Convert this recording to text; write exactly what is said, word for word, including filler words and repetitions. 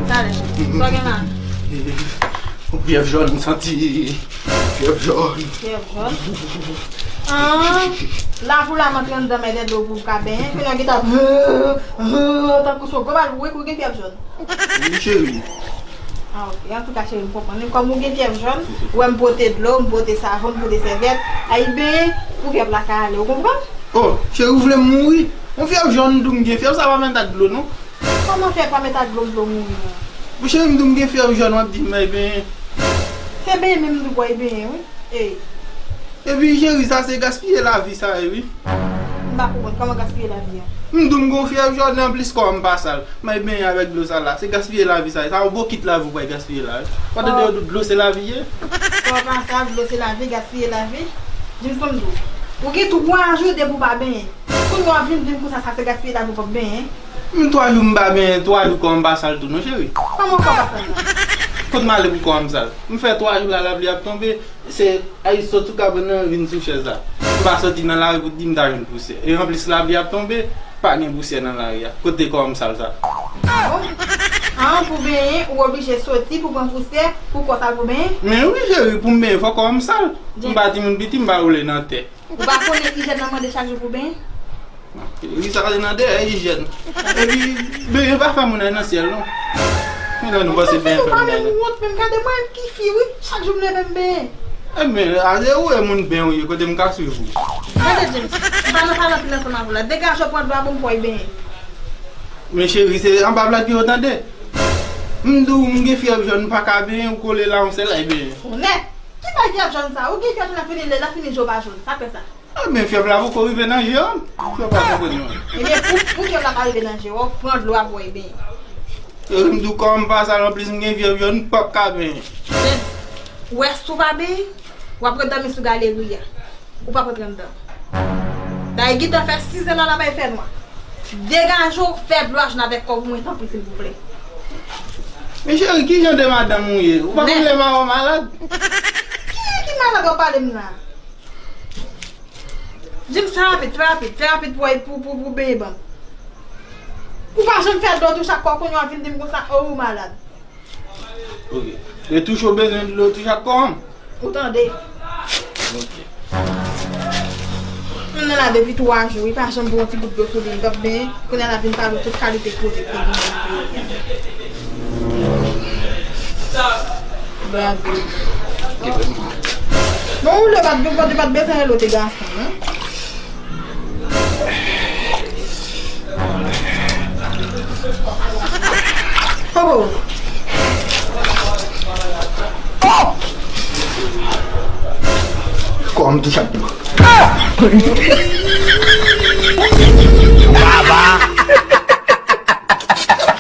Talè, sa w gen la? Yon fyèv jòn, m santi. Fyèv jòn. Fyèv jòn? Ah, lavi w la m antre anndan mèt dlo pou w ka benyen. Kounye a w gentan, tankou se yon gwo bal, wi, kou gen fyèv jòn. Wi, cheri. Ah, ok. Antouka, cheri, m konprann. Kòm ou gen fyèv jòn, ou wè m pote dlo, m pote savon, m pote sèvyèt, ay benyen pou fyèv la ka ale, ou konprann? Oh, cheri, ou vle m mouri? Yon fyèv jòn, m di w m gen fyèv, sa pa mèt ak dlo, non. Kòman fè pa mèt ak dlo, dlo mouri an? Monchè, m di w m gen fyèv jòn, w ap di m, ebyen. Se benyen menm m di w pou w al benyen, wi. Ey. Epi, cheri, sa se gaspiye lavi, sa ye, wi. M pa konprann, kòman gaspiye lavi an? M di w m gen yon fyèv jòn, anplis kò m pa sal. M al benyen avèk dlo sa la. Se gaspiye lavi, sa ye. Sa yon bokit lavi w pral gaspiye la, wi. Ou pa tande yo di dlo se lavi ye? Kò pa sal, dlo se lavi, gaspiye lavi. James, ban m di w. Ou gen twa jou depi w pa benyen. Kounye a w ap vin di m konsa, sa se gaspiye lavi, w p ap benyen. M twa jou m pa benyen, twa jou kò m pa sal tou non, cheri. Kòman kò pa sal la? Kot m ale pou kò m sal? M fè twa jou la, lapli ap tonbe, se ay sot sou kabann nan vin sou chèz la. M pa soti nan lari pou di m ta jwenn pousyè. E anplis lapli ap tonbe, pa gen pousyè nan lari a. Kote kò m sal sa? Ah bon? Ah, pou benyen, ou oblije soti pou pran pousyè, pou kò sal pou benyen? Men wi, cheri, pou m benyen, fò kò m sal. M pa timoun piti, m pa woule nan tè. Ou pa konnen ijyèn nan mande chak jou pou benyen? Wi, sa ale nan dèyè ijyèn. Epi, benyen pa fè moun al nan syèl, non. Men lè nou panse benyen fè moun al nan. Ou pa menm wont, menm gade mwen ki fi, wi. Chak jou m leve m benyen. Ebyen, a se ou e moun benyen ou ye, kote m ka swiv ou. Gade, James, m pa nan pale anpil ansanm avè w la. Degaje w pran dlo a pou m pran benyen. Men cheri, se anba plat pye w tande. M di w, m gen fyèv jòn, m pa ka benyen, ou kole la, yon sèl ay benyen. Onè, ki bagay fyèv jòn sa? Ou gen fyèv jòn, la fini, la fini, je w pa jòn. Sa fè sa. Ebyen, fyèv la poko rive nan je w. Fyèv pa poko rive. Ebyen, pou, pou fyèv la pa rive nan je w, pran dlo a pou w al benyen. Yo di m tou kò m pa sal, anplis m gen fyèv jòn, m p ap ka benyen. James, ou wè si w pa benyen, w ap ret dòmi sou galeri a. Ou p ap rantre anndan. Dayè, gentan fè sizè la, la bay fè nwa. Degaje w, fè dlo a jwenn avèk kò w pou mwen, tanpri, silvouplè. Men cheri, ki jan de madanm ou ye? Ou pa konn lè maman malad? Ki, ki malad w ap pale m la? Di m fè rapid, fè rapid, fè rapid pou, pou, pou, pou benyen ban m. Ou pa janm fè dlo tou chak fwa, kounye a w ap vin di m konsa, o, ou malad. Ok. Retouche w bezwen dlo tou chak kò an? Ou tande? Ok. Moun nan la depi twa jou, li pa janm pran yon ti gout dlo sou li, li p ap benyen. Kounye a l ap vin pale w tout kalite koze k te gen nan vi l. Gade. Bon, ou lè w pa t, ou pa t bezwen rele w te gason, non? Oh! Oh! Kò m tou chak tou. Ah!